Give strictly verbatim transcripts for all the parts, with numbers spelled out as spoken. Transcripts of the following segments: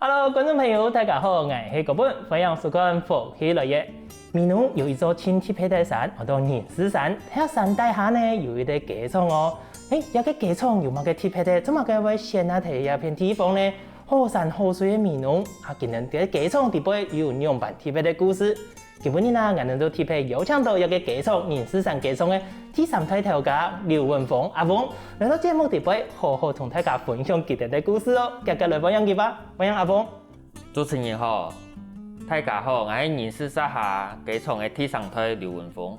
Hello，觀眾朋友，大家好，𠊎係國本，歡迎收看《福氣來了》。美濃有一座盡特別个山，安到仁寺山。這山底下呢，有一個雞場哦。誒，這個雞場有麼个特別个？做麼个會選啊在這片地方呢？好山好水个美濃，啊，今日个雞場底背又有仰般特別个故事？今晡日啊，𠊎等就特別邀請到這個雞場仁寺山雞場个第三代頭家劉文峰阿峰來到節目底背，好好同大家分享佢等个故事哦。遽遽來歡迎佢吧，歡迎阿峰。 主持人好，大家好，𠊎係仁寺山下雞場个第三代劉文峰。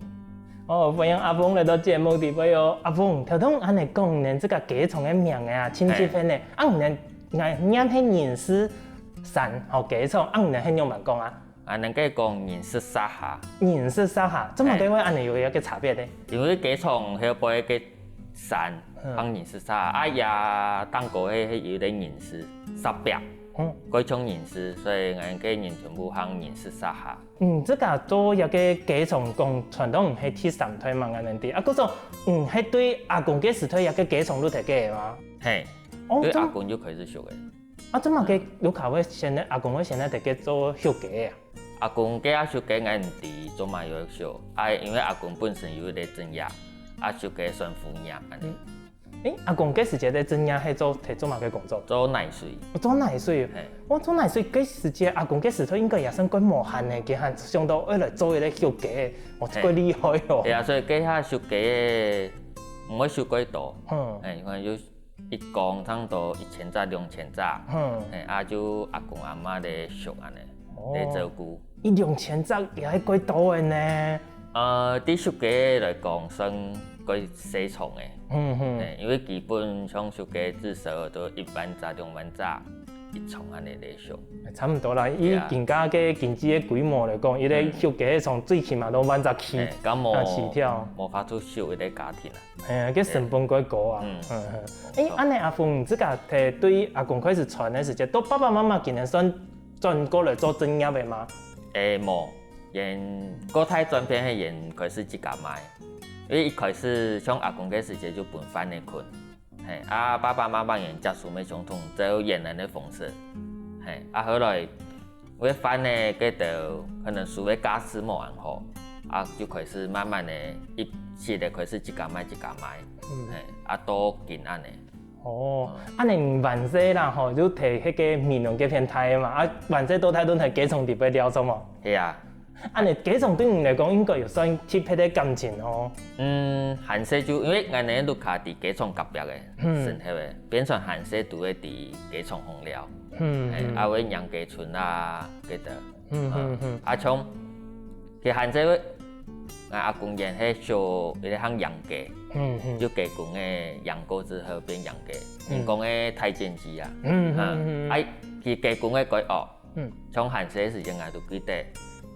哦，歡迎阿峰來到節目底背哦。阿峰，頭先恁樣講，你等這個雞場个名啊，盡特別呢。啊，你等，𠊎念係仁寺山吼雞場，啊，你等係仰般講啊？啊，𠊎等講仁寺山下。仁寺山下，做麼个會恁樣有一個差別呢？因為雞場後背个山，嗯。喊仁寺山下，啊，也頂高係，係有一個仁寺，石壁，嗯。該種仁寺，所以𠊎个人全部喊仁寺山下。嗯，這個做這個雞場講傳統係第三代嘛，𠊎等知。啊，故所，嗯，係對阿公个時代這個雞場就在該个嘛？嘿，哦，對阿公就開始熟个。啊，做麼个有較會選个，阿公會選个在該做畜雞个啊？阿公个啊畜雞，𠊎毋知做麼个會熟，啊，因為阿公本身有一個職業，啊，畜雞算副業恁樣。嗯。 誒，阿公該時節个職業係做，係做麼个工作？做泥水。哦，做泥水。嘿。哦，做泥水該時節，阿公該時代應該也算蓋無閒个，佢還想到愛來做一個畜雞，哦，嘿。蓋厲害哦。對啊，所以該下畜雞个毋會畜蓋多。嗯。嘿，可能就一缸差不多一千隻、兩千隻。嗯。嘿，啊，就阿公阿嬤來畜恁樣，哦。來照顧。一兩千隻也係蓋多个呢。 呃，對畜雞來講算蓋細場个。嗯哼。嘿，因為基本上畜雞至少都一萬隻、兩萬隻一場恁樣來畜。差毋多啦，以對啊。今下个經濟个規模來講，一個嗯。畜雞場最起碼都萬隻起，嘿，該無，啊，起跳。無法度收一個家庭啊。嘿啊，該成本蓋高啊。嗯。嗯哼。誒，無錯。恁樣阿峰，你自家對，對阿公開始傳个時節，到爸爸媽媽今年算轉過來做正業个嗎？誒，無。 𠊎較大轉變係𠊎開始自家賣，因為一開始像阿公該時節就分飯仔分，嘿，啊，爸爸媽媽𠊎接受乜相同，照原來个方式，嘿，啊，後來為飯仔該兜可能收个價數無恁好，啊，就開始慢慢个一息个開始自家賣自家賣，嗯。嘿，啊，到今恁樣。 哦，嗯。恁樣還細啦吼，就在該個美濃該片大个嘛，啊，還細到大都在雞場底背尞著無？係啊。恁樣雞場對你來講應該有算特別个感情哦。嗯，還細就因為𠊎等屋下在雞場隔壁个，嗯。脣頭个，變成還細都會在雞場項尞。嗯，嘿，嗯。啊，會迎雞春啊，該兜。 嗯，嗯，嗯。啊，像，佢還細，𠊎阿公原係畜一個項養雞，嗯，嗯。就雞公个養過之後變養雞，嗯。人講个大剪輯啊。嗯，嗯，啊，嗯。啊，佢雞公个雞蚵，嗯。像還細个時節𠊎都記得，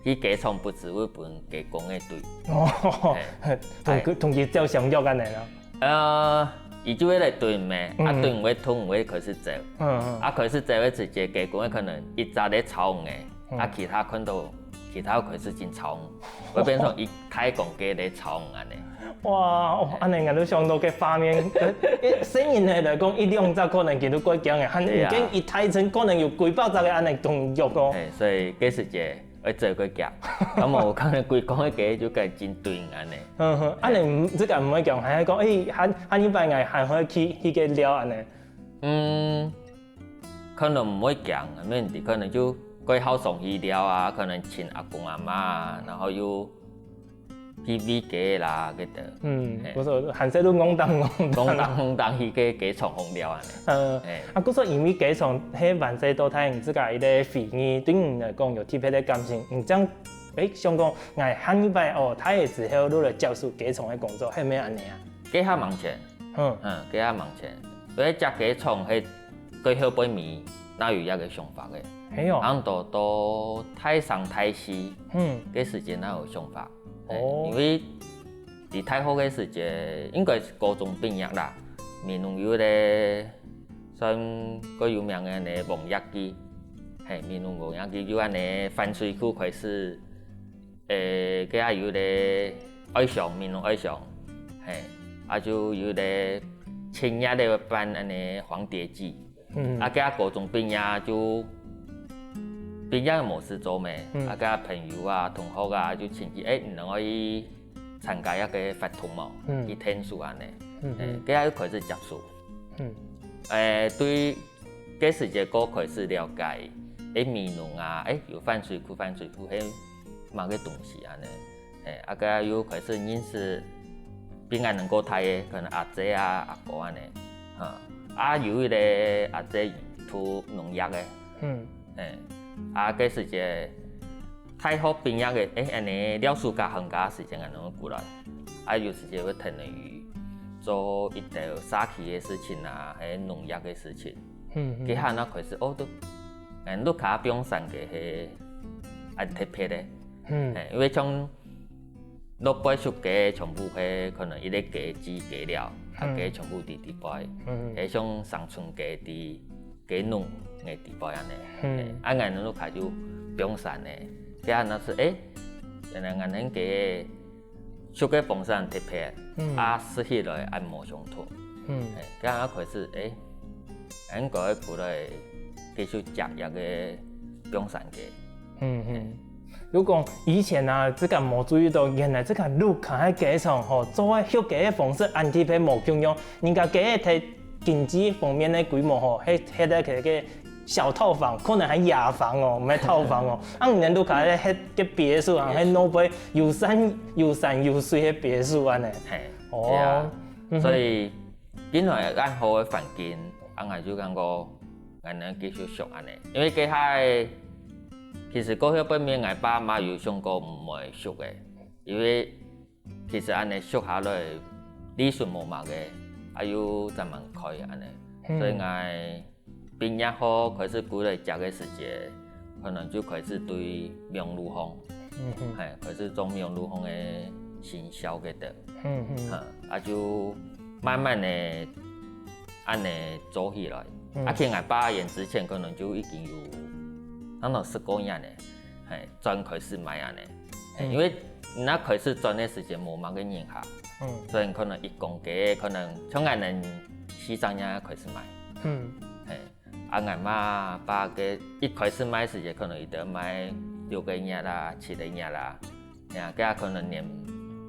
去雞場不時會分雞公个追。哦，嘿，同佢，哎。同佢照相約恁樣啊。 呃，佢就會來追咩，啊，嗯。追毋會痛，毋會開始走。嗯，嗯。啊，開始走个時節，雞公个可能一隻咧吵个，嗯。啊，其他看到，其他開始真吵，會變成一大公雞咧吵恁樣。哇，哦，恁樣𠊎都想到該畫面，呃，呃，細人仔來講，一兩隻可能佢都蓋驚个，還對啊。已經一大陣可能有幾百隻个恁樣同樣哦。嘿，所以該時節 會走過遽，啊無可能歸公个雞就該真對恁樣。哼哼，恁樣毋，這個毋會驚，還會講，誒，下，下禮拜𠊎還會去，去該尞恁樣。嗯，可能毋會驚，毋免，可能就蓋好上去尞啊，可能尋阿公阿嬤啊，然後又去餵雞啦，該兜。嗯，嘿。毋錯，還細都戇噹戇噹。戇噹戇噹去該雞場項尞恁樣。呃，嘿。啊，故所因為雞場係還細到大，你自家一個回憶，對你來講有特別个感情，你這樣 誒，想講，𠊎下禮拜哦，大个之後就來接手雞場个工作，係毋係恁樣啊？該下吂想。嗯。嗯，該下吂想。因為接雞場係過後背尾，哪有這個想法个？係哦。差毋多到大三、大四，嗯。該時節哪有想法。哦。因為在大學个時節，應該係高中畢業啦，美濃有一個 算蓋有名个呢，王業基。嘿，美濃王業基就恁呢反水庫開始，誒，該下有一個愛鄉，美濃愛鄉，嘿，啊就有一個青葉个辦恁呢黃蝶祭，嗯。啊，該下高中畢業就畢業無事做咩，嗯。啊，該朋友啊、同學啊，就請佢，欸，你能夠去參加一個活動無？嗯。去聽書恁呢。嗯，欸，嗯。該又開始接觸。嗯。欸，對，該時節過開始了解，欸，美濃啊，欸，有番水庫，番水庫係麼个東西恁呢。 欸，啊，該又開始認識比𠊎兩個大个，可能阿姊啊、阿哥恁呢。哈，啊，有一個阿姊讀農業个，嗯。欸，啊，該時節大學畢業个，欸，恁呢，了暑假寒假時間，𠊎兩個過來，啊，有時節會跈等佢做一兜社區个事情啊，還有農業个事情。嗯，嗯。佢還開始，哦，都，嗯，屋下放山雞係恁特別个。 嗯。欸，因為像落背出街全部係可能一個雞雞雞了，啊，嗯。雞全部在裡背，嗯。係像生存雞在雞籠个裡背恁呢。嗯。欸，啊，𠊎等屋下就放山呢，該下那時，欸，原來𠊎等雞畜个方式恁特別，嗯。啊，食起來恁無相同。嗯。欸，該下開始，欸，應該過來繼續接這個放山雞。嗯，嗯。 如果以前啊，自家無注意到，原來自家屋下个雞場吼，做个畜雞个方式恁特別無共樣。人家雞个在經濟方面个規模吼，係，係在該個小套房，可能還雅房哦，毋係套房哦。啊，你等屋下个，該別墅啊，該外背有山，有山有水个別墅恁呢。嘿，哦，對啊。嗯哼。所以，本來恁好个環境，啊，𠊎就感覺，𠊎能繼續畜恁呢。因為該下 其實過去背面，𠊎爸媽有想過毋會畜个，因為其實恁呢畜下來，利潤無麼个，啊又正蠻開恁呢。嗯。所以𠊎畢業後開始歸來接个時節，可能就開始對網路項，嗯哼。嘿，開始做網路項个行銷个等。嗯哼。哈，啊就慢慢个恁呢做起來。嗯。啊，其實𠊎爸佢之前可能就已經有，差不多十過年呢，嘿，轉開始賣恁呢。嘿，嗯。因為你若開始轉个時節無麼个人客，嗯。所以可能一公雞，可能像𠊎等四隻月開始賣。嗯。嘿，啊，𠊎媽爸个一開始賣時節，可能佢兜賣六個月啦、七個月啦，嘿啊，該可能連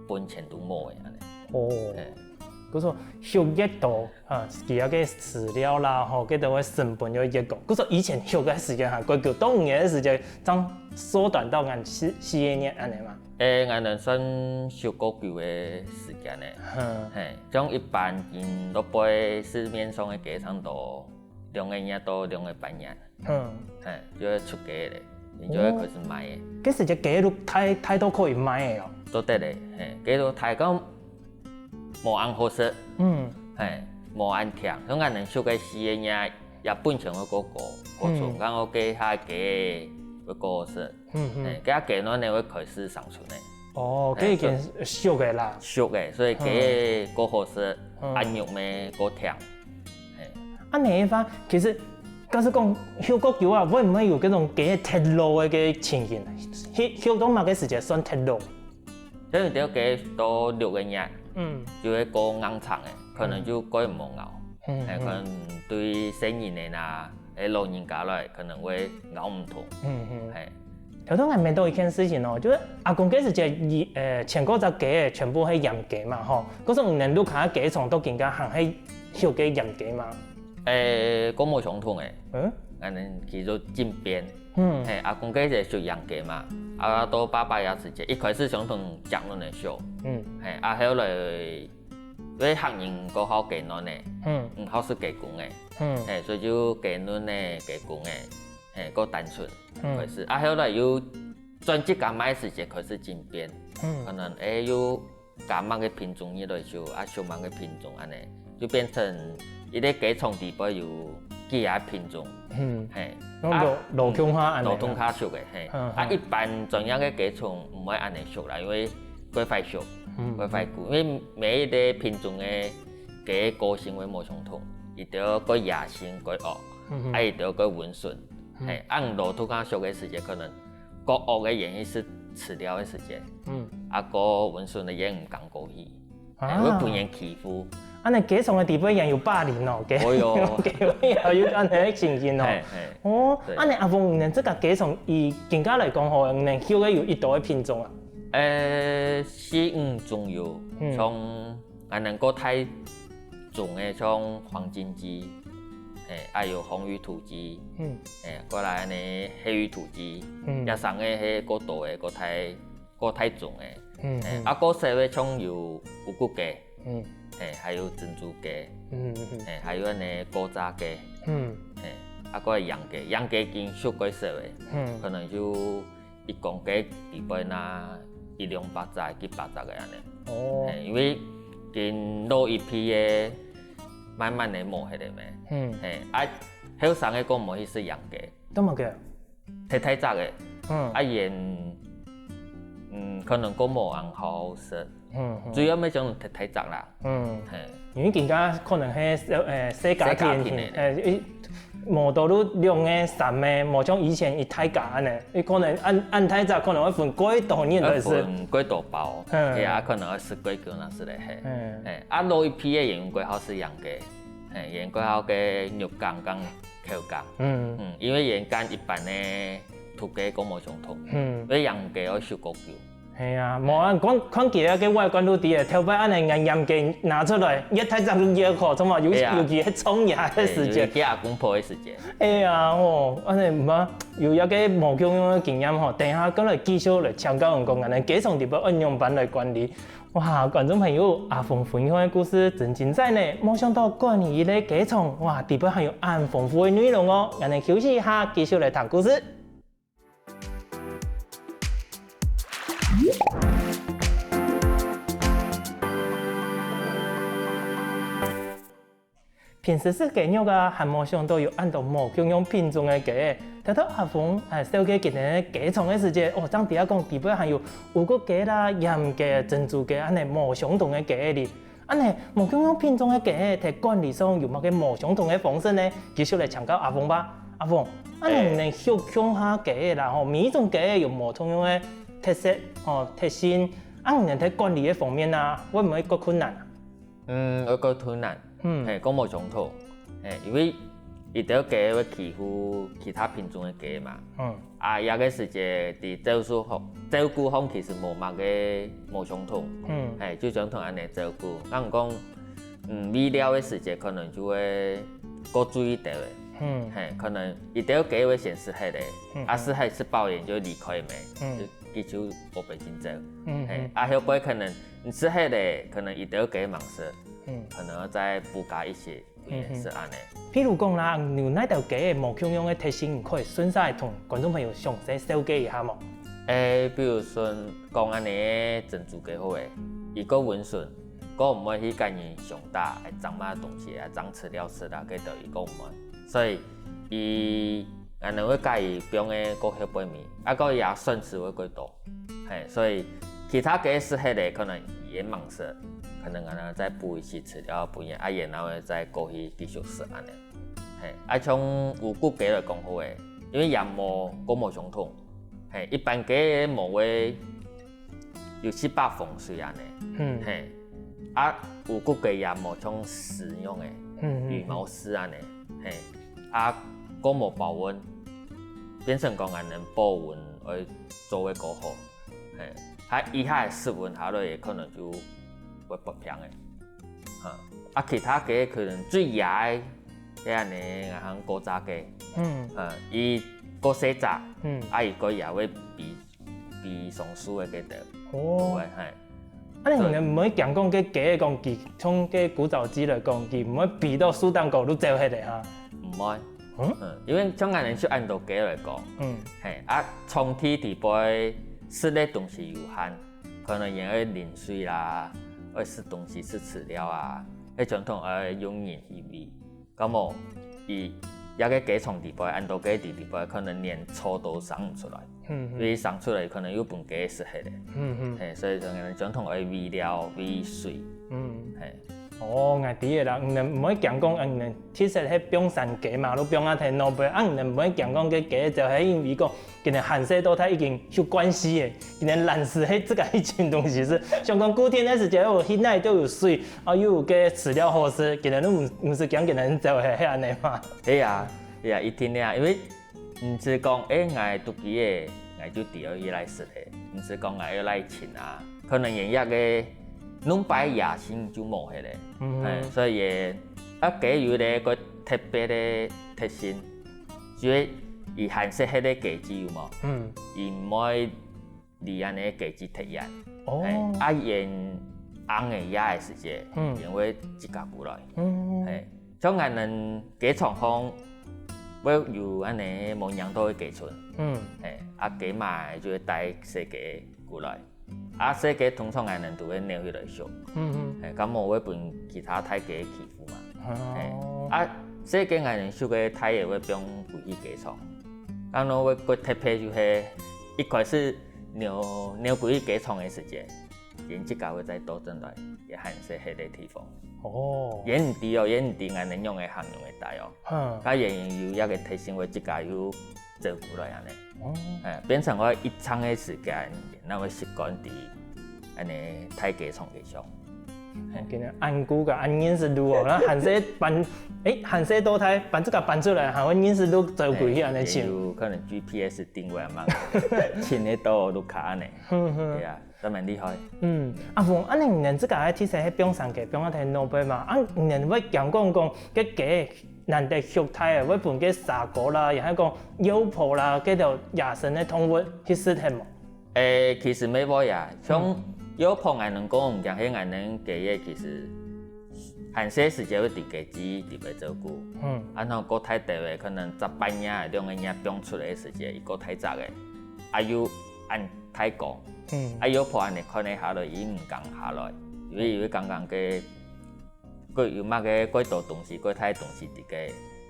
本錢都無个恁呢。哦。嘿。 故所畜越多，啊，佢个飼料啦，吼，該兜个成本就越高。故所以前畜个時間還較久，到你个時間，正縮短到恁四，四個月恁呢嘛。誒，𠊎等算畜較久个時間呢。嗯。嘿，像一般人落背市面上个雞差不多兩個月到兩個半月。 嗯。嘿，就愛出雞咧，你就愛開始賣咧。哦。該時節雞都大，大到可以賣咧哦。做得咧，嘿，雞都大到無恁好食，嗯。嘿，無恁甜。像𠊎等畜个四個月，也本錢會過高，過重，嗯。然後該下雞會過好食。嗯，嗯。嘿，該下雞卵呢會開始生出來。哦，嘿，該已經熟个啦。熟个，所以雞嗯。過好食，嗯。啊肉咩過甜。 嘿。恁呢个話，其實，假使講畜較久啊，會毋會有該種雞忒老个該情形啊？畜，畜到麼个時節算忒老？像有兜雞到六個月，嗯。就會過硬腸个，可能就過毋好咬，嗯，嘿，嗯。可能對細人仔啊，誒，老人家來，可能會咬毋動。嗯，嗯。嘿。 頭先𠊎問到一件事情哦，就係阿公該時節，佢，呃，前過隻雞全部係閹雞嘛，吼。可是你等屋下雞場到今下還係畜該閹雞嘛？誒，過無相同誒。嗯？𠊎等叫做進變。嗯。嘿，阿公該時節畜閹雞嘛，啊，到爸爸這時節，一開始相同隻卵个畜。嗯。嘿，啊，後來，因為客人較好雞卵呢，嗯。毋好食雞公个。嗯。嘿，所以就雞卵个、雞公个。 嘿，較單純，嗯。開始。啊，後來又轉自家賣時節開始進變，嗯。可能，誒，又加麼个品種入來畜，啊，畜麼个品種恁呢，就變成一個雞場裡背有幾下品種。嗯。嘿。攏老，啊，老共下恁呢啦。老共下畜个，嘿。嗯，啊，嗯。一般專業个雞場毋會恁呢畜啦，因為過壞畜，嗯，過壞顧，嗯。因為每一個品種个雞个個性會無相同，有兜過野性、過惡，嗯哼。啊，有兜過溫順。 嗯。嘿，啊，你老共下畜个時節，可能較惡个原因係飼料个時節，嗯。啊，較溫順个也毋敢過去，啊。嘿，會分人欺負。恁樣雞場个底背也有霸凌哦，雞，哦喲。雞也有恁樣个情形哦。嘿，嘿。哦，對。恁樣阿峰，你這個雞場，以今下來講吼，你畜个有幾多个品種啊？呃，四五種有，嗯。像恁樣較大種个，像黃金雞，嘿，還有紅魚土雞，嗯。嘿，過來呢，黑魚土雞，嗯。這三个係較多个，較大，較大種个。嗯，嘿，嗯。啊，較細个像有烏骨雞， 嗯。嘿，還有珍珠雞，嗯，嗯，嗯。嘿，還有恁樣古早雞，嗯。嘿，啊，還有洋雞，洋雞已經屬較細个，嗯。可能就一公雞底背那一兩百隻、幾百隻个恁樣。哦。嘿，因為已經老一輩个，慢慢个無忒个咩。嗯。嘿，啊，後生个較無去食洋雞。做麼个？ 忒大隻个，嗯。啊，佢，嗯，可能較無恁好食。嗯，嗯。主要乜講忒大隻啦。嗯。嘿。因為今下可能係，呃，細家庭，細家庭个。呃，一，無多就兩个、三个，無像以前一大家恁樣。佢可能恁，恁大隻可能會分幾多人來食。會分幾多包，嗯。係啊，可能會食幾久那食得嘿。嗯。嘿，啊，老一輩个人較好食洋雞，嘿，佢較好个肉感跟口感。嗯。嗯，因為佢跟一般个 土雞較無相同，嗯。所以洋雞愛燒較久。係啊，無啊，看，看佢个外觀就知了，頭擺恁樣洋，洋雞拿出來，越大隻就越好，做麼？尤，係啊。尤其係創業个時節。嘿，尤其阿公婆个時節。哎呀，吼，恁樣毋啊，有一個無共樣个經驗吼，等一下過來繼續來請教𠊎講，恁樣雞場底背愛仰般來管理。哇，觀眾朋友，阿峰分享个故事真精彩呢！無想到管理一個雞場，哇，底背還有恁豐富个內容哦！𠊎等休息一下，繼續來聽故事。 平時食雞肉啊，還無想到有恁多無共樣品種个雞。聽到阿峰，哎，紹介今日雞場个時節，哦，正知啊講底背還有烏骨雞啦、鹽雞、珍珠雞，恁樣無相同个雞哩。恁樣無共樣品種个雞，在管理上有麼个無相同个方式呢？繼續來請教阿峰吧。阿峰，恁樣你等畜共下雞啦，吼，每一種雞有無同樣个特色，吼，特性，恁樣在管理个方面啊，會毋會較困難啊？ 嗯，會較困難，嗯。嘿，較無相同，嘿，因為佢兜雞會欺負其他品種个雞嘛。嗯。啊，這個時節，在照顧方，照顧方其實無麼个無相同，嗯。嘿，就相同恁樣照顧。𠊎講，嗯，飼料个時節可能就會較注意兜个，嗯。嘿，可能佢兜雞會先食忒个，嗯，啊，嗯。食忒食飽了就離開咩，嗯。就佢就無愛緊走，嗯，嘿，嗯。啊，後背可能你食忒个，可能佢兜雞吂食， 嗯。可能愛再補加一些，嗯，嗯。係恁樣。譬如講啦，有哪兜雞無共樣个特性，可以順續同觀眾朋友詳細紹介一下無？誒，比如說講恁樣个珍珠雞好誒，佢較溫順，較毋會去佮人相打，愛爭麼東西啊，爭飼料食啊，該兜佢較毋會。所以佢，𠊎等會佮佢放个較後背尾，啊，該也算食會較多。 嘿，所以其他雞食忒个，可能佢也吂食，可能𠊎等再補一息飼料分佢，啊，然後再過去繼續食恁樣。嘿，啊，像烏骨雞來講好誒，因為佢毛較無相同，嘿，一般雞个毛會有七八風水恁樣，嗯。嘿，啊，烏骨雞佢毛像絲樣誒，嗯，嗯，羽毛絲恁樣，嘿，啊，較無保溫，變成講𠊎等保溫愛做个較好。 嘿，佢一下个室溫下落，也可能就會發病个。哈，啊，其他雞可能最野个，係恁樣，𠊎行古早雞，嗯。呃，佢較細隻，嗯。啊，佢較野會飛，飛上樹个該兜。哦。會，嘿。啊，你毋會驚講該雞講佢，從該古早雞來講，佢毋會飛到樹頂高就走忒个哈？毋會。嗯？嗯，因為像𠊎等就恁多雞來講，嗯。嘿，啊，場地底背食个東西有限， 可能佢愛啉水啦，愛食東西、食飼料啊，該傳統愛用人去餵。該無，佢這個雞場底背，恁多雞在底背，可能連草都生毋出來，嗯，嗯。所以生出來可能又分雞食忒个。嗯，嗯。嘿，所以講傳統愛餵料、餵水。嗯。嘿。哦，𠊎知个啦，你等毋會驚講，嗯，其實係放生雞嘛，都放啊忒老輩，啊，你等毋會驚講該雞就係因為講，今日還細到大已經有關係个，今日懶尸係這個一群東西係，像講固定个時間，哦，去哪都有水，啊，又有个飼料好食，今日都毋毋使驚，今日走係係恁呢嘛。係啊，係啊，一定个啊，因為毋係講，欸，𠊎肚飢个，𠊎就知愛去來食个，毋係講𠊎愛來尋啊，可能連一個弄擺野性就無个咧。嗯。欸，所以也，啊，雞有一個特別个特性，就係佢還細个雞子有無？嗯。佢毋會離恁呢雞子忒遠。哦。欸，啊，佢硬个野个時節，嗯。佢會自家過來。嗯。欸，像𠊎等雞場項，會有恁呢無領到个雞春。嗯。欸，啊，雞嫲就會帶細雞過來。 啊，細雞通常𠊎等都會拈起來畜。嗯嗯。係，該無會分其他大雞欺負嘛。哦。係，啊，細雞𠊎等畜个大个會放歸去雞場。該呢會較特別就係，一開始拈，拈歸去雞場个時節，佢自家會再倒轉來，佢還細个地方。哦。佢毋知哦，佢毋知𠊎等仰仔行仰仔大哦。嗯。該佢有一個特性會自家又 走過來恁呢。哦。欸，變成𠊎一長个時間，𠊎會習慣在恁呢大雞場个上。哦，今日恁久个恁認識路哦，該還細搬，欸，還細到大，搬這個搬出來，還會認識路走過去恁呢尋。欸，有可能GPS定位嘛，尋得到路卡恁呢。嗯嗯。對啊，真蠻厲害。嗯，阿鳳，恁呢你等這個个其實係放生雞，放啊忒老輩嘛，啊，你等會驚講講，該雞 難得畜大个，會分該蛇哥啦，也係講鷂婆啦，該兜野生个動物去食忒無？欸，其實乜會啊，像嗯。鷂婆𠊎等講毋驚，係𠊎等雞仔其實還細時節會在雞子底背照顧。嗯。啊，然後過大兜个，可能十八日、兩個月放出來个時節，佢過大隻个，啊又恁大個。嗯。啊，鷂婆恁呢看得下來，佢毋敢下來，因為佢會感覺該 過有麼个過多東西，過大東西在該，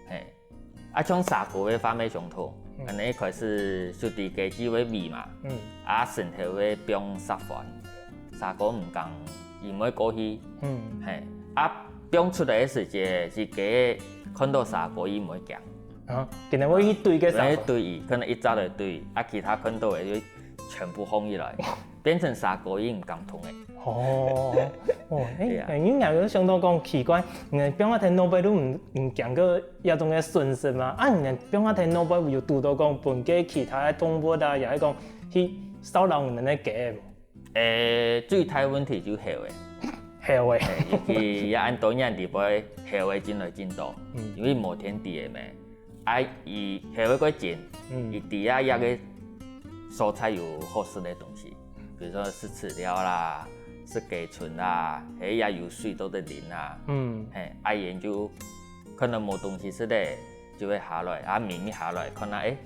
係。啊，像蛇哥个話乜相同，嗯。恁呢一開始就在雞子个尾嘛，嗯。啊，脣頭會放石塊，蛇哥毋敢，佢毋會過去，嗯。係。啊，放出來个時節，係雞看到蛇哥佢毋會驚。啊，竟然會去追該蛇哥。會追佢，可能一隻來追，啊，其他看到个就 全部放起來，變成蛇哥佢毋敢動个。哦，哦，欸，對啊。欸，你若有想到講奇怪，你放啊忒老輩都毋，毋驚過這種个損失嘛？啊，你放啊忒老輩有堵到講分該其他个動物啊，也係講去騷擾你等个雞無？欸，最大問題就猴仔。猴仔。欸，尤其這恁多年底背，猴仔真來真多，嗯。因為無天敵个咩。 啊，佢猴仔較精，嗯。佢知啊，這個所在有好食个東西，比如說食飼料啦，食雞春啦，係也有水做得啉啊。嗯。係，啊，佢就可能無東西食咧，就會下來，啊，明明下來，看下，欸，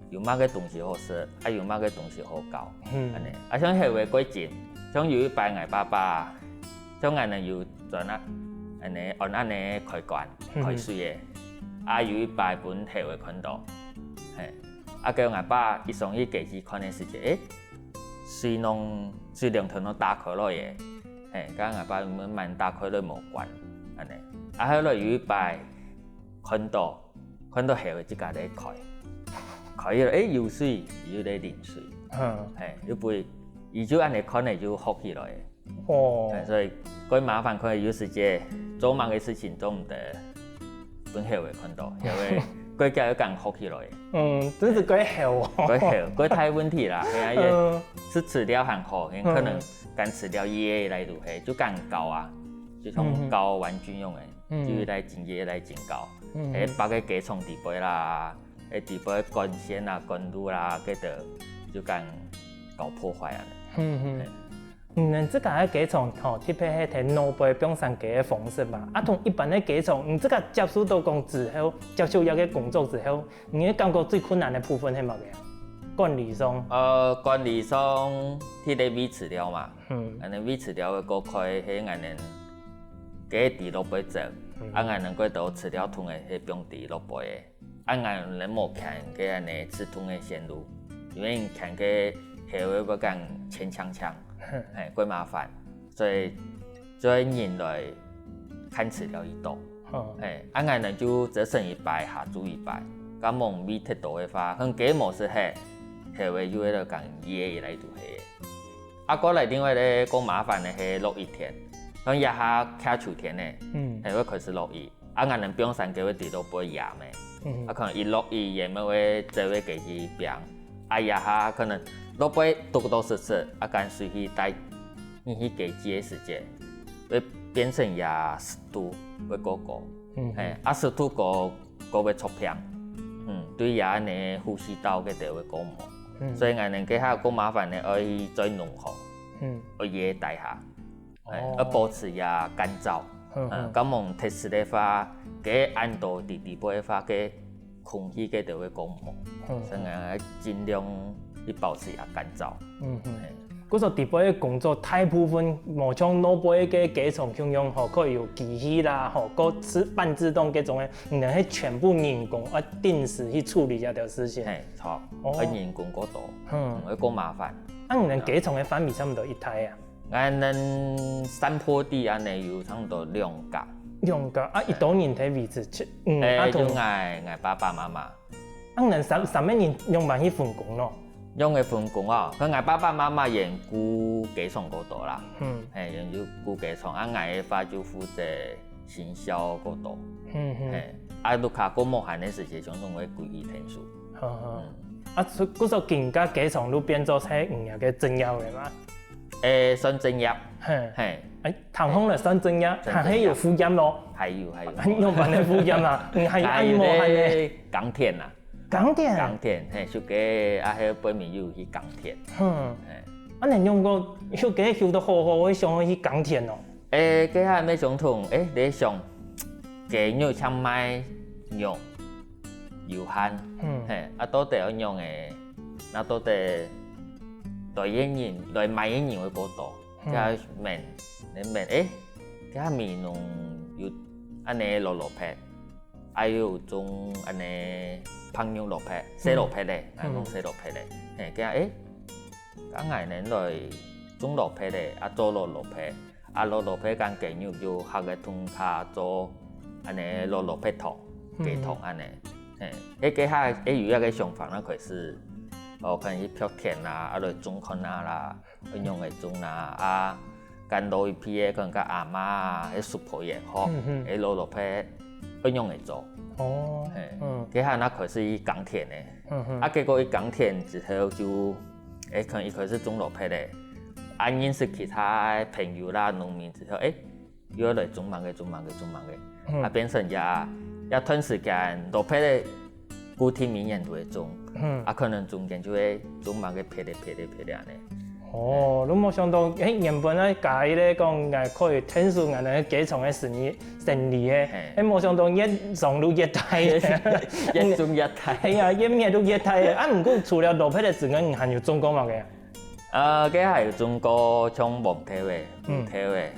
有麼个東西好食，啊，有麼个東西好搞，嗯。恁呢。啊，像猴仔較精，像有一擺𠊎爸爸，像𠊎等有轉啊，恁呢，按恁呢開關，嗯。開水个。 啊，有一擺分猴仔看到，係，啊，該𠊎爸一上去雞子看个時節，欸，水攏，水龍頭攏打開來个，係，該𠊎爸問麼个打開來無關，恁呢。啊，後來有一擺看到，看到猴仔自家在開，開起來，欸，有水，佢就在啉水，嗯。係，又毋會，佢就恁呢看个就學起來个。 哦。欸，所以較麻煩，可能有時節做麼个事情做毋得，分猴仔看到，猴仔較遽又敢學起來。嗯，真係較猴哦。較猴，較大問題啦，係啊，嗯。佢食飼料還好，佢可能嗯。敢食了佢个來就係，就敢搞啊，就像嗯。搞玩具樣个，嗯。就越來精，越來精搞。嗯。係，擺个雞場底背啦， 欸，底背管線啊、管路啦，該兜就敢搞破壞啊。嗯嗯。係。嗯，自家个雞場吼，特別係在外背放生雞个方式嘛。啊，同一般个雞場，你自家接觸到講之後，接觸這個工作之後，你个感覺最困難个部分係麼个啊？管理上。呃，管理上，佢个餵飼料嘛。嗯。恁呢餵飼料个過程係恁呢，雞在外背走，嗯。啊，恁呢過多飼料桶个係放在外背个。 啊，𠊎等無牽該恁呢自動个線路，因為牽該係會會講牽強強，係，較麻煩，所以做人來看資料一到。嗯。嘿，啊，𠊎等就這省一擺，下晝一擺，該無米忒多个話，可能雞無食忒，後尾又會來講，也來就係。啊，過來另外咧，較麻煩个係落雨天，像這下徛秋天呢，嗯。嘿，會開始落雨。 啊，𠊎等放山雞會知道會湮咩。嗯。啊，可能一落雨，也無會走个雞去放。啊，這下可能落尾堵堵實實，啊，趕水去帶，你去雞舍个時節，會變成這濕度會過高。嗯。嘿，啊，濕度高，高會著病。嗯，對這恁呢呼吸道个都會過毋好。嗯。所以𠊎等這下較麻煩个，愛去再弄好。嗯。愛掖大下。 哎，哦。愛保持這乾燥。嗯，嗯，嗯。該無忒濕个話，該恁多滴滴啵个話，該空氣該都會過毋好。嗯，嗯。所以𠊎盡量去保持這乾燥。嗯，嗯。哎。故所底背个工作大部分無像外背个雞場共樣吼，可以有機器啦，吼，个自，半自動該種个，你等係全部人工，愛定時去處理這條事情。嘿，著，哦。愛人工較多，嗯。嗯，會較麻煩。啊，你等雞場个範圍差不多幾大啊？ 𠊎等山坡地恁呢有差不多兩甲。兩甲啊，一多人在位置，七，嗯，欸，啊，同就𠊎，𠊎爸爸媽媽。啊，你等三，三個人仰般去分工咯？仰般分工哦，可能𠊎爸爸媽媽佢顧雞場較多啦，嗯。嘿，佢就顧雞場，啊，𠊎个話就負責行銷較多，嗯哼。嘿，啊，屋下較無閒个時節，常常會歸去𢯭手。好，好。嗯。啊，所，故所今下雞場就變做係你个正業个嘛？ 欸，算正業。嘿。嘿。欸，聽講了算正業，正業。還係有副業咯。還有，還有。仰般个副業啊？你還有恁無閒呢？還有咧耕田啊。耕田？耕田，嘿，休假啊，係背尾有去耕田。嗯。嘿。啊，你仰个休假休到好好，會想愛去耕田哦？欸，該下乜相同，欸，你想，雞肉淨賣肉，有限，嗯。嘿，啊，到底愛仰个 該到底來个人，來買个人會較多。嗯。該問，你問，欸，該美濃有恁呢蘿蘿蔔，啊，又有種恁呢白玉蘿蔔，細蘿蔔咧，嗯。𠊎講細蘿蔔咧。嘿，該，欸，該𠊎等來種蘿蔔咧，啊，做蘿蘿蔔，啊，蘿蘿蔔跟雞肉又合个通，較做恁呢蘿蘿蔔湯、雞湯恁呢。嗯。嘿，欸，該下，欸，有一個想法，該開始，哦，可能去贌田啦，啊，來種看啊啦， 仰般个種啦，啊，跟老一輩个，可能跟阿嬤啊，該叔婆也好，嗯哼。該蘿蘿蔔愛仰般个做。哦，嘿，嗯。該下該開始去耕田个。嗯哼。啊，結果一耕田之後就，欸，可能一開始種蘿蔔个，啊，認識其他个朋友啦、農民之後，欸， 又來種麼个，種麼个，種麼个，嗯。啊，變成這，這段時間，蘿蔔个固定每年都會種，嗯。啊，可能中間就會種麼个，別个，別个，別个恁呢。哦，你無想到，欸，原本啊，家己咧講，欸，可以𢯭手𠊎等雞場个生意，生理个，嘿。欸，無想到越種就越大。越種越大。係啊，越搣就越大。啊，毋過除了蘿蔔个之外，你還有種過麼个啊？呃，該還有種過像黃豆个、嗯。烏豆个， 欸，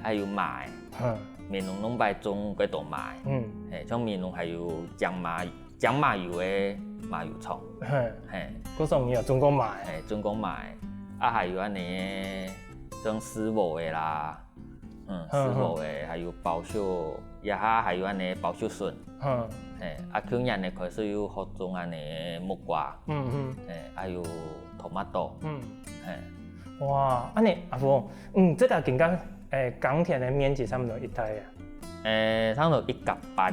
還有麻个。嗯。美濃兩擺種幾多麻个。嗯。嘿，像美濃還有種麻，種麻油个麻油廠。嘿。嘿。故所你有種過麻个？嘿，種過麻个。啊，還有恁呢，像四寶个啦，嗯，嗯，四寶个，還有包粟，這下還有恁呢包粟筍。嗯。嘿，啊，舊年呢開始又學種恁呢木瓜。嗯，嗯。嘿，還有tomato。嗯。嘿。哇，恁呢，阿峰， 嗯，這下今下，欸，耕田个面積差毋多幾大啊？欸，差毋多一甲半。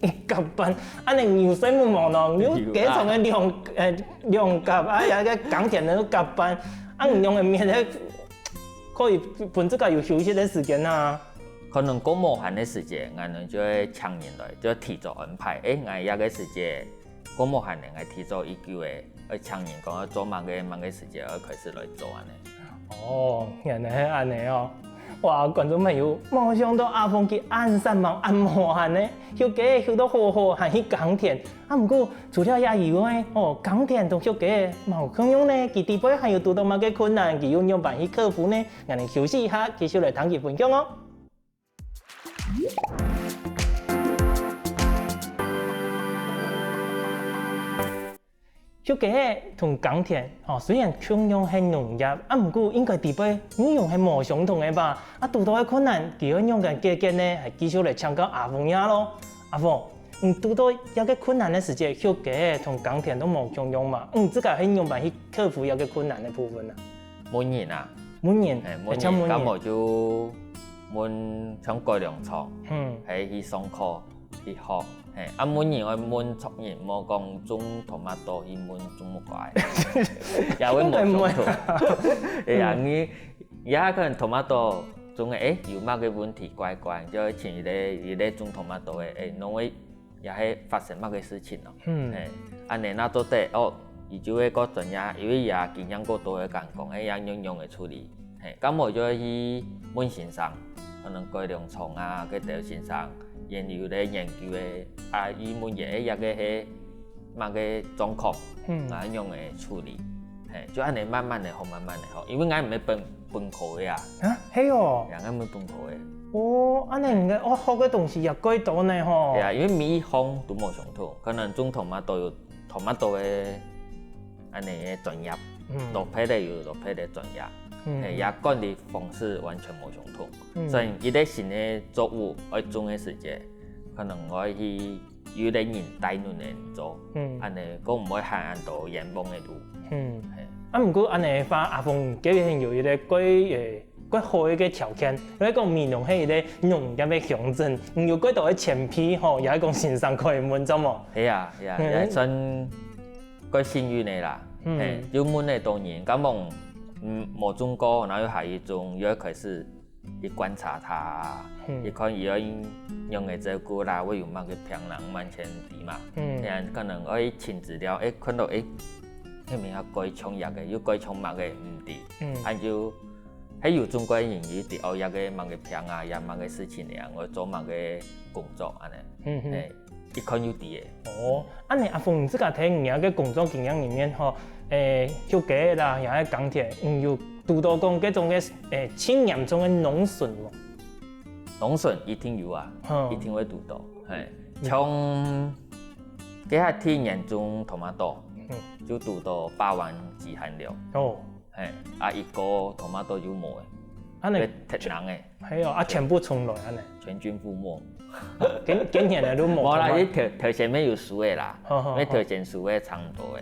一甲半，恁呢有細無毛呢？你有啊。雞場个兩，欸，兩甲，啊，這个耕田个一甲半，啊，你兩个面積可以分自家有休息个時間啊。可能較無閒个時節，𠊎等就會請人來，就提早安排。欸，𠊎這个時節 較無閒呢，𠊎提早一久仔，愛請人講愛做麼个，麼个時節愛開始來做恁呢。哦，原來係恁呢哦。哇，觀眾朋友，無想到阿峰佢恁煞猛恁無閒呢，休假休到好好，還去耕田。啊，毋過除了這以外，哦，耕田同休假無共樣呢，佢底背還有堵到麼个困難，佢又仰般去克服呢？𠊎等休息一下，繼續來聽佢分享哦。 𠊎 畜雞仔同耕田，吼，雖然共樣係農業，啊毋過應該裡背內容係無相同个吧？啊堵著个困難，佢愛仰般解決呢？還繼續來請教阿峰爺囉。阿峰，你堵著這个困難个時節，畜雞仔同耕田都無共樣嘛？你自家係仰般去克服這个困難个部分啊？問人啊，問人，係，問人，會請問人。該無就問像改良場，嗯。係去上課， 去學，係，啊問人愛問著人，莫講種tomato去問種木瓜仔，也會無相同。哎呀，你也可能tomato種个，欸，有麼个問題怪怪，就會請一個一個種tomato个，欸，攏會也係發生麼个事情囉。嗯。係，恁仔若做得，哦，佢就會較專業，因為佢經驗較多个，敢講，欸，也仰仰仔處理。 係，該無就去問先生，可能改良場啊，該兜先生，佢有咧研究个，啊佢問佢這個係麼个狀況，嗯。啊仰仔處理。係，就恁仔慢慢仔學，慢慢仔學，因為𠊎毋係本本科个啊。啊，係哦。呀，𠊎毋係本科个。哦，恁仔你个學个東西也較多呢吼。係啊，因為每一項都無相同，可能種tomato有tomato个恁仔个專業，嗯。落別个有落別个專業，嗯。係，也管理方式完全無相同。嗯。所以一個新个作物愛種个時節，可能愛去有一個人帶領人做，嗯。恁仔，較毋會行恁多冤枉个路。嗯。係。啊毋過恁仔个話，阿峰這片有一個較，欸，較好个條件，因為講美濃係一個農業个鄉鎮，你有較多个前輩吼，也係講先生可以問，著無？係啊，係啊，嗯。也算 較幸運个啦，嗯。係，有問个當然，敢講，嗯，無種過，然後又還有種，又愛開始去觀察佢，嗯。去看佢愛仰仔照顧啦，會有麼个病啦，完全毋知嘛。嗯。你看，可能愛尋資料，欸，看著，欸，該物件較像這個，又較像麼个，毋知。嗯。啊就 係有種過个人，佢知哦，這個麼个病啊，也麼个事情啊，𠊎做麼个工作恁仔。嗯哼。係，一看就知个。哦，恁仔阿峰，你自家在你个工作經驗裡面吼，欸，畜雞啦，也係耕田，你有堵著講該種个，欸，盡嚴重个農損無？農損一定有啊，嗯。一定會堵著，係。嗯。像該下第一年種tomato，嗯。就堵著霸王級寒流。哦。 係，啊一個tomato就無了，恁仔，會忒冷个。係哦，啊全部重來恁仔。全軍覆沒。今今年个都無無啦，tomato。佢頭頭先乜有收个啦，好好好。乜頭先收个差毋多个。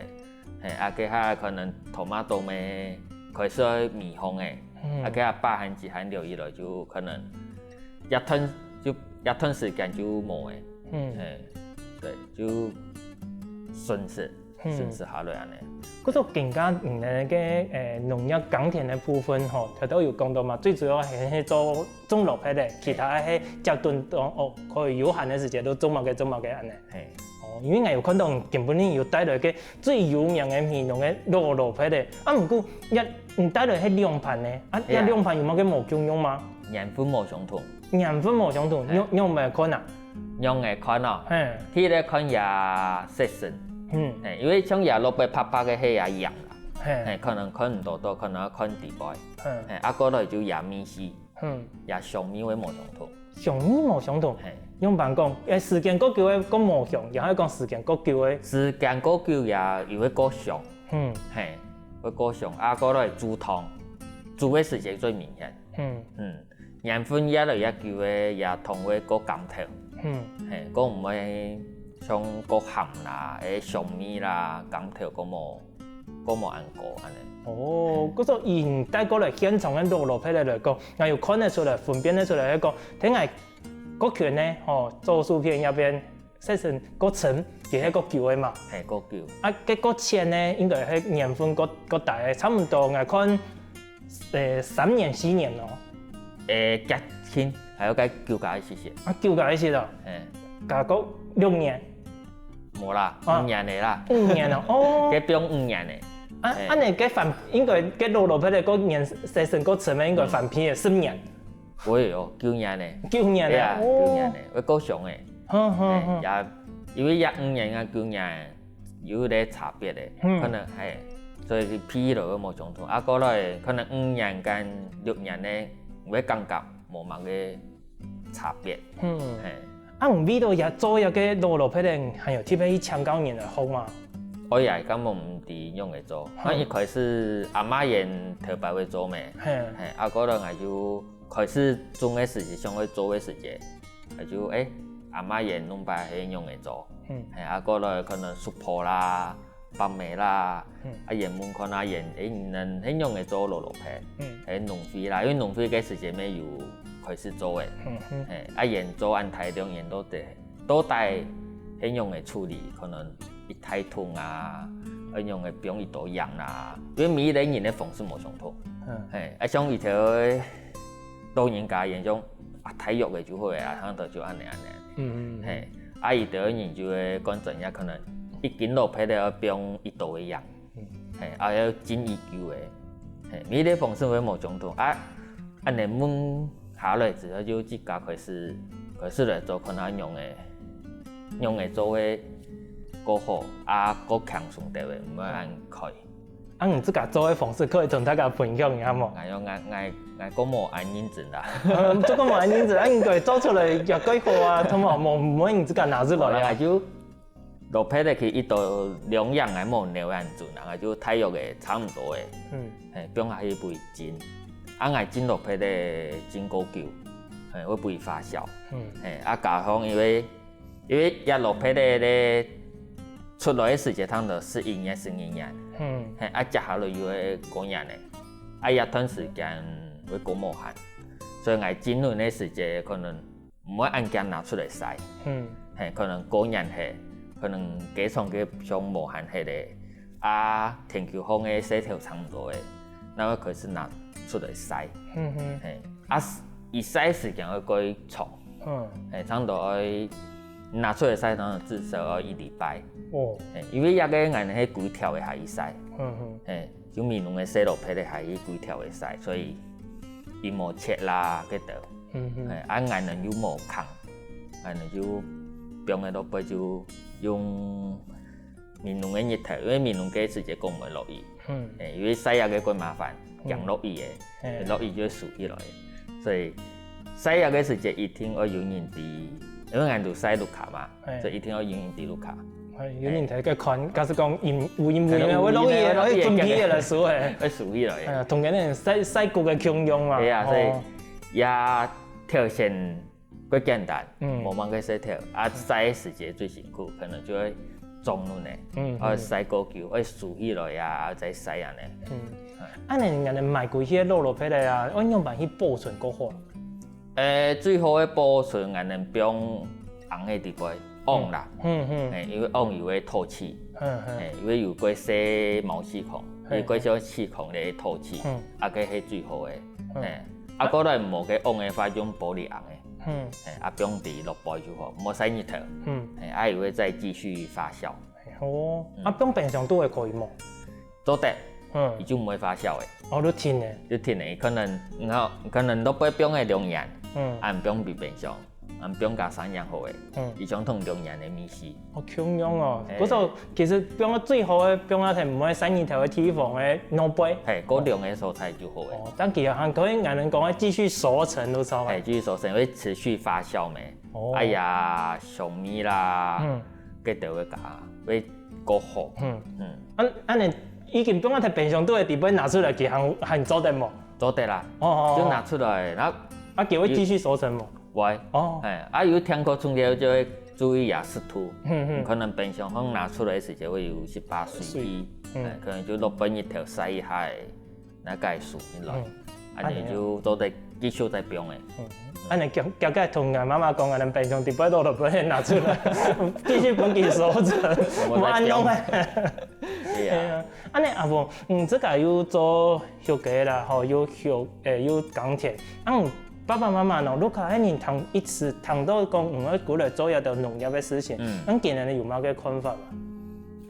係，啊該下可能tomato乜開始愛微紅个，嗯。啊該下霸王級寒流一來就可能一段就一段時間就無了。嗯。係，對，就損失。 嗯。損失下來恁仔。故所今下你个，欸，農業耕田个部分吼，頭頭有講著嘛，最主要還係做種落葉个，其他个係接等當，哦，可以有閒个時節都種麼个種麼个恁仔。係。哦，因為𠊎有看著你今晡日有帶來个最有名个美濃个老落葉个，啊毋過這你帶來係兩盤呢，啊這兩盤有麼个無共樣嗎？年份無相同。年份無相同，係。仰仰般看啊？ 仰仔看哦，係。第一個看佢色澤，嗯。係，因為像佢落尾白白个係佢瓤啦，係。係，可能看毋著，可能愛看底背，嗯。係，啊過來就佢味緒，嗯。佢香味會無相同。香味無相同，係。仰般講，欸，時間較久个較無香，也係講時間較久个？時間較久佢又會較香，嗯。係，會較香，啊過來煮湯，煮个時間最明顯。 嗯。嗯，年份越來越久个，佢湯會較甘透。嗯。係，較毋會像較鹹啦，欸，香味啦，甘透較無，較無恁高恁仔。哦，係。故所以你帶過來現場个老落葉个來講，𠊎有看得出來，分辨得出來，該講，在𠊎國權呢，吼，左手片這片 色澤較深，佢係較久个嘛。係，較久。啊該較淺呢，應該係年份較較大个，差毋多𠊎看，欸，三年四年囉。欸，接近，還有該久加一息息。啊久加一息囉。係。加過六年。無啦，啊。五年个啦。五年囉，哦。該放五年个。啊，係。恁仔該番應該該老老皮个該年色澤較深个，應該番皮个十年。 會哦，九年呢。九年呢，係啊，哦。九年呢，會較香个。好好好。係，也因為這五年啊九年有兜差別个，嗯。可能係，所以皮落會無相同。啊過來可能五年跟六年呢，會感覺無麼个差別。嗯。係。啊你為著這做這个老老皮个，還有特別去請教人來學嗎？愛也根本毋知仰仔做。𠊎一開始阿嬤佢頭擺會做咩，嘿，嘿，啊，過來𠊎就開始種个時節，想愛做个時節，𠊎就誒，阿嬤佢弄擺係仰仔做，嗯嘿，啊，過來可能熟婆啦、伯姆啦，嗯啊，佢問看啊，佢誒，你等係仰仔做蘿蔔，嗯係農會啦，因為農會个時節乜有開始做个，嗯嗯嘿，啊，佢做恁大量，佢到底到底係仰仔處理，可能一大桶啊，愛仰仔放幾多樣啊，因為每一個人个方式無相同。嗯嘿，啊，像以前个老人家佢想啊，大約个就好个啊，差不多就恁仔恁仔。嗯嗯，嘿，啊，有兜人就會講真正可能一斤蘿蔔仔愛放幾多个樣，嗯嘿，啊，愛浸幾久个，嘿，每一個方式會無相同啊。恁仔問下來之後，就自家開始開始來做，看下仰仔仰仔做會過好啊，過輕鬆兜个，毋會恁開。啊，你自家做个方式可以同大家分享一下無？哎喲，𠊎𠊎𠊎講無恁認真啦。嗯，做个無恁認真，啊，應該做出來也蓋好啊，同埋無無你自家拿出來啊。無啦，就蘿蔔仔去一到兩樣，𠊎無量恁準啊，就大約个差毋多个，嗯嘿，放下去會浸，啊，𠊎浸蘿蔔仔浸過久，嘿，會會發酵，嗯嘿，啊，加上因為因為這蘿蔔仔咧出來个時節，差毋多十一月、十二月，嗯嘿，啊，接下來又會過年咧，啊，這段時間會過無閒，所以𠊎浸吂个時節可能 毋會恁遽拿出來曬。嗯嘿，可能過年歇，可能雞場个上無閒歇咧，啊，田坵項个事頭差毋多咧，正會開始拿出來曬。嗯嗯嘿，啊，佢曬時間會過長，嗯，嘿，差毋多愛拿出來曬，當然至少愛一禮拜。哦，嘿，因為這个𠊎等係規條个下去曬，嗯嗯嘿，就美濃个西路皮个下去規條个曬，所以佢無切啦，該兜。嗯嗯嘿，啊，𠊎等又無空，𠊎等就放个落背就用美濃个日頭，因為美濃个時節講毋會落雨，嗯，嘿，因為曬這个較麻煩，嗯驚落雨个，嘿落雨就會收起來，所以曬這个時節一定愛有人佇，因為𠊎等都曬屋下嘛，嘿所以一定愛有人佇屋下。哎，有人在該看，假使講陰有陰有陰，可能有陰會落雨个，會落雨个會準備个來收个。愛收起來。哎呀，同个人曬曬谷个共樣嘛。係啊，所以哦也挑選較簡單，嗯無麼个事頭，啊，曬个時節最辛苦，可能就會種了呢，嗯啊，曬過久，愛收起來啊，再曬啊呢。嗯，恁樣人家買歸去个老老皮个啊，愛仰般去保存較好？誒，最好个保存，𠊎等放紅个地方，甕啦，嗯嗯誒，因為甕有會透氣，嗯嗯誒，因為有過細毛細孔，嘿有過小細孔咧透氣，嗯啊，該係最好个，嗯誒，啊，過來無个甕个話，用玻璃甕个，嗯誒，啊，放佇落背就好，莫曬日頭，嗯，誒，啊，佢會再繼續發酵，哦，啊，放冰箱肚个可以無？做得，嗯佢，就毋會發酵个。哦，就停个。就停个，可能然後可能落背放个兩年，嗯啊，毋放入冰箱，啊，毋放加三年好个，嗯，佢相同兩年个味緒。好共樣哦。嘿不過其實放到最好个，放到係毋會曬日頭个地方个老背。嘿，過涼个所在就好个。哦，但其實還可以，𠊎等講个繼續熟成都超好。嘿，繼續熟成，會持續發酵咩？哦哎呀，香味啦，嗯該兜个加會過好。嗯，嗯，啊，恁樣已經放到冰箱肚个地方拿出來，佢還還做得無？做得啦，哦哦，就拿出來，然後啊，佢會繼續熟成無？喂，哦，哎，啊，有聽過重要就會注意啊，濕度。嗯嗯可能冰箱項拿出來个時節會有一把水氣，嗯哎，可能就落背日頭曬一下，那該收起來，嗯啊，你就做得繼續再放个。嗯，恁樣遽遽遽同𠊎媽媽講，𠊎等冰箱底背落落背拿出來，繼續分佢收成，我再無恁樣个。對啊，哎呀，恁樣阿婆，嗯，這個又做畜雞啦，吼，又畜，誒，又耕田。嗯，爸爸媽媽呢，如果恁樣聽一直聽到講，嗯，愛過來做一個農業个事情，嗯恁佢等有麼个看法啊？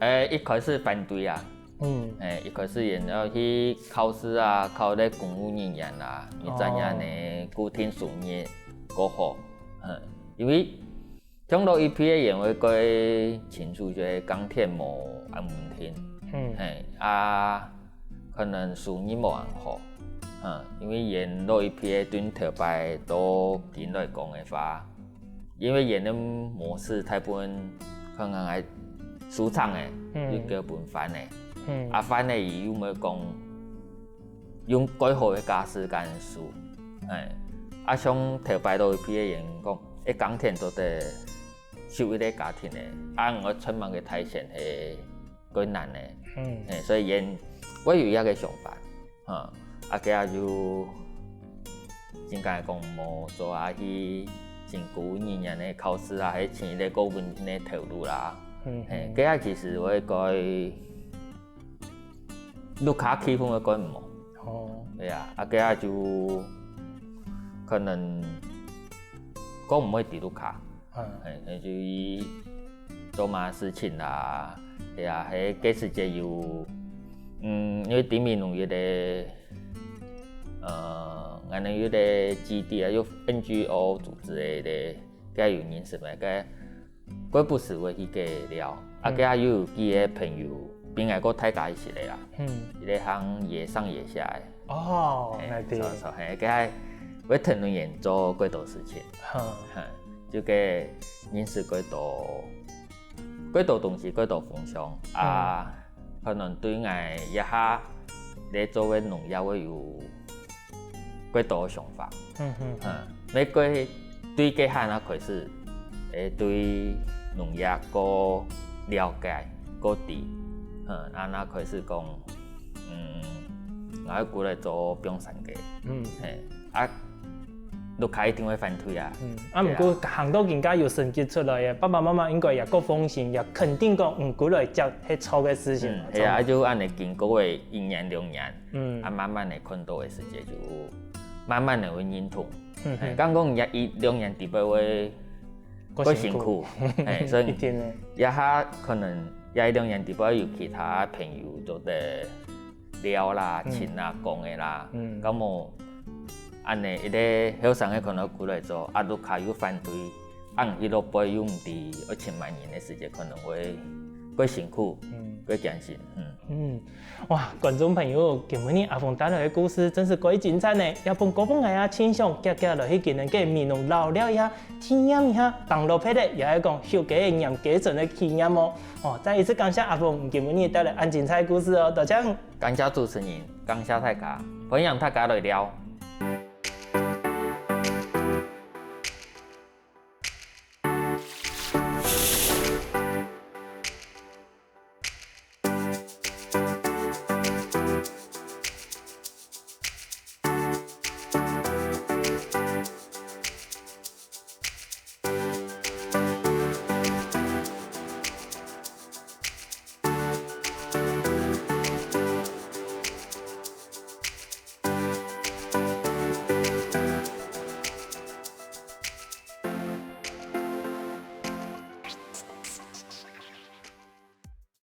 誒，一開始反對啊，嗯誒，一開始佢等愛去考試啊，考該公務人員啊，你知影呢，固定收入過好，嗯，因為像老一輩个人會較清楚，就係耕田無恁穩定，嗯嘿啊，可能收入無恁好，嗯，因為佢等老一輩个對頭擺到今來講个話，因為佢等个模式大部分可能係收成个，嗯。就交分番仔。嗯。啊，番仔佢又毋會講用蓋好个價數間收。哎，啊，像頭擺都有批个人講，一耕田做得收一個家庭个，啊，毋過出門个大錢係蓋難个。嗯。哎，所以佢會有這個想法。 哈，啊，該下就真个講無做啊，去申請公務員个考試啊，還係尋一個較穩定个頭路啦。嗯，嘿，該下其實會蓋，屋下氣氛會蓋毋好。哦。對啊，啊，該下就可能講毋會佇屋下。 嗯。嘿，就去做麼个事情啦，對啊，係該時節有，嗯，因為知名有一個，呃，𠊎等有一個基地啊，有N G O組織个，該有認識咩？該，該不時會去該尞，啊，嗯。該又有幾個朋友，比𠊎較大家一息个啦，嗯。一個行野上野下个。 哦，嘿，𠊎知。所以，所以，嘿，該會同人做幾多事情。哈。嘿，就該認識幾多，幾多東西，幾多方向啊，嗯。可能對𠊎這下咧做个農業會有幾多想法。嗯哼。嗯，每個對該下那開始，會對農業較了解，較知。嗯，啊，那開始講， 嗯，𠊎會過來做放山雞。嗯。嘿，啊，屋下一定會反對啊。嗯，啊，對啊。毋過行到今下有成績出來个，爸爸媽媽應該也較放心，也肯定講，嗯，過來接係著个事情嘛，嗯，係啊，著嘛。啊，就恁樣經過个一年兩年，嗯。啊，慢慢个看到个世界就慢慢个會認同。嗯，嘿，嗯。剛講也一兩年底背會較辛苦。較辛苦。嘿，所以一定个。這下可能也一兩年底背有其他朋友做得 尞啦、嗯。尋啊、講个啦。嗯。該無，恁樣一個後生个可能過來做，啊，屋下又反對，啊，佢老輩又毋知愛尋麼人个時節，可能會較辛苦，嗯。較艱辛，嗯。嗯，哇，觀眾朋友，今晡日阿峰帶來个故事真係較精彩呢，也分各位朋友啊，盡想遽遽來去今年个美濃尞尞一下，體驗一下，當落魄个，也係講畜雞个鹽雞船个體驗哦。哦，再一次感謝阿峰今晡日帶來恁精彩个故事哦，多謝。 感謝主持人，感謝大家，歡迎大家來尞。